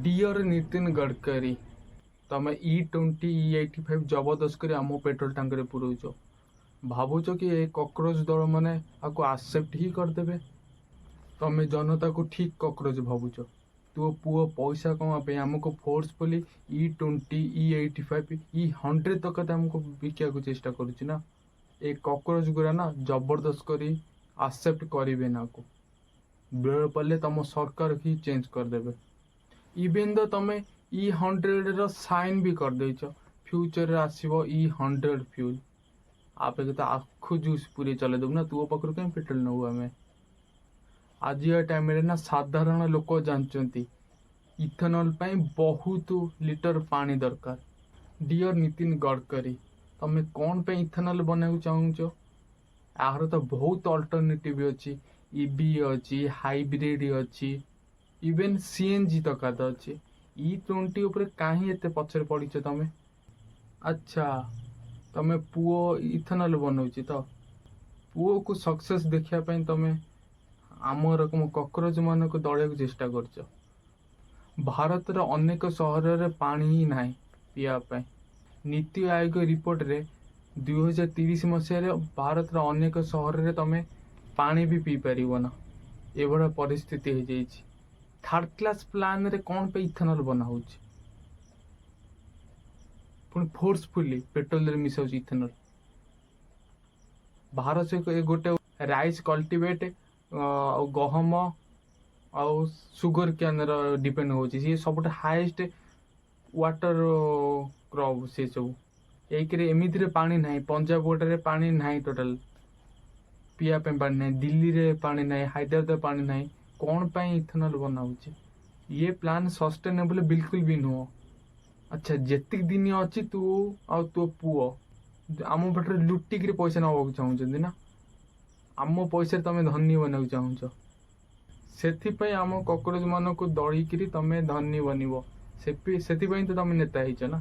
Deer Nitin Gadkari, ତମେ ଇ 20, ଇ 85 ଜବରଦସ୍ତ କରି ଆମ ପେଟ୍ରୋଲ ଟାଙ୍କିରେ ପୁରଉଛ। ଭାବୁଛ କି ଏ କକ୍ରୋଚ ଦଳ ମାନେ ଆକୁ ଆକ୍ସେପ୍ଟ ହିଁ କରିଦେବେ? ତମେ ଜନତାକୁ ଠିକ୍ କକ୍ରୋଚ ଭାବୁଛ। ତୋ ପୁଅ ପଇସା କମା ପାଇଁ ଆମକୁ ଫୋର୍ସଫୁଲି ଇ 20, ଇ 85, ଇ 100 ତକ ଆମକୁ ବିକିବାକୁ ଚେଷ୍ଟା କରୁଛି ନା। ଏ କକ୍ରୋଚ ଗୁରା ନା ଜବରଦସ୍ତ କରି ଆକ୍ସେପ୍ଟ କରିବେ ନା ଆକୁ। ବେଳ ପଡ଼ିଲେ ତମ ସରକାର ହିଁ ଚେଞ୍ଜ କରିଦେବେ। ଇଭେନ୍ ଦ ତମେ ଇ 100ର ସାଇନ୍ ବି କରିଦେଇଛ, ଫ୍ୟୁଚରରେ ଆସିବ ଇ 100 ଫ୍ୟୁଲ୍। ଆପେ ତ ଆଖୁ ଜୁସ୍ ପୁରେଇ ଚଲେଇଦେବୁ ନା, ତୋ ପାଖରୁ କାହିଁ ପେଟ୍ରୋଲ ନେବୁ ଆମେ? ଆଜିକା ଟାଇମରେ ନା ସାଧାରଣ ଲୋକ ଜାଣିଛନ୍ତି, ଇଥେନଲ୍ ପାଇଁ ବହୁତ ଲିଟର ପାଣି ଦରକାର। ଡିଅର୍ ନୀତିନ ଗଡ଼କରୀ, ତମେ କ'ଣ ପାଇଁ ଇଥେନଲ୍ ବନେଇବାକୁ ଚାହୁଁଛ? ଏହାର ତ ବହୁତ ଅଲ୍ଟରନେଟିଭ୍ ଅଛି। ଇଭି ଅଛି, ହାଇବ୍ରିଡ୍ ଅଛି, ଇଭେନ୍ ସିଏନଜି ତକାତ ଅଛି। ଇ 20 ଉପରେ କାହିଁ ଏତେ ପଛରେ ପଡ଼ିଛ ତମେ? ଆଚ୍ଛା, ତମେ ପୁଅ ଇଥେନଲ୍ ବନଉଛି ତ, ପୁଅକୁ ସକ୍ସେସ୍ ଦେଖିବା ପାଇଁ ତମେ ଆମ ରକମ କକ୍ରୋଚ ମାନଙ୍କୁ ଦଳିବାକୁ ଚେଷ୍ଟା କରୁଛ। ଭାରତର ଅନେକ ସହରରେ ପାଣି ହିଁ ନାହିଁ ପିଇବା ପାଇଁ। ନୀତି ଆୟୋଗ ରିପୋର୍ଟରେ 2030 ମସିହାରେ ଭାରତର ଅନେକ ସହରରେ ତମେ ପାଣି ବି ପିଇ ପାରିବ ନା, ଏଭଳିଆ ପରିସ୍ଥିତି ହେଇଯାଇଛି। ଥାର୍ଡ କ୍ଲାସ୍ ପ୍ଲାନରେ କ'ଣ ପାଇଁ ଇଥେନଲ୍ ବନା ହଉଛି? ପୁଣି ଫୋର୍ସଫୁଲି ପେଟ୍ରୋଲରେ ମିଶାଉଛି ଇଥେନଲ୍। ଭାରତ ଗୋଟେ ରାଇସ୍ କଲ୍ଟିଭେଟ୍ ଆଉ ଗହମ ଆଉ ସୁଗର କ୍ୟାନର ଡିପେଣ୍ଡ ହେଉଛି। ସିଏ ସବୁଠୁ ହାଏଷ୍ଟ ୱାଟର କ୍ରପ୍ ସେ ସବୁ। ଏକରେ ଏମିତିରେ ପାଣି ନାହିଁ, ପଞ୍ଜାବ ଗୋଟେରେ ପାଣି ନାହିଁ, ଟୋଟାଲ ପିଇବା ପାଇଁ ପାଣି ନାହିଁ, ଦିଲ୍ଲୀରେ ପାଣି ନାହିଁ, ହାଇଦ୍ରାବାଦରେ ପାଣି ନାହିଁ। କ'ଣ ପାଇଁ ଇଥେନଲ୍ ବନା ହେଉଛି? ଇଏ ପ୍ଲାନ୍ ସଷ୍ଟେନେବଲ୍ ବିଲକୁଲ ବି ନୁହଁ। ଆଚ୍ଛା, ଯେତିକି ଦିନ ଅଛି, ତୁ ଆଉ ତୋ ପୁଅ ଆମ ପାଖରେ ଲୁଟିକିରି ପଇସା ନେବାକୁ ଚାହୁଁଛନ୍ତି ନା, ଆମ ପଇସାରେ ତମେ ଧନୀ ବନିବାକୁ ଚାହୁଁଛ। ସେଥିପାଇଁ ଆମ କକ୍ରୋଚ ମାନଙ୍କୁ ଦଳିକିରି ତମେ ଧନୀ ବନିବ, ସେଥିପାଇଁ ତ ତମେ ନେତା ହେଇଛ ନା।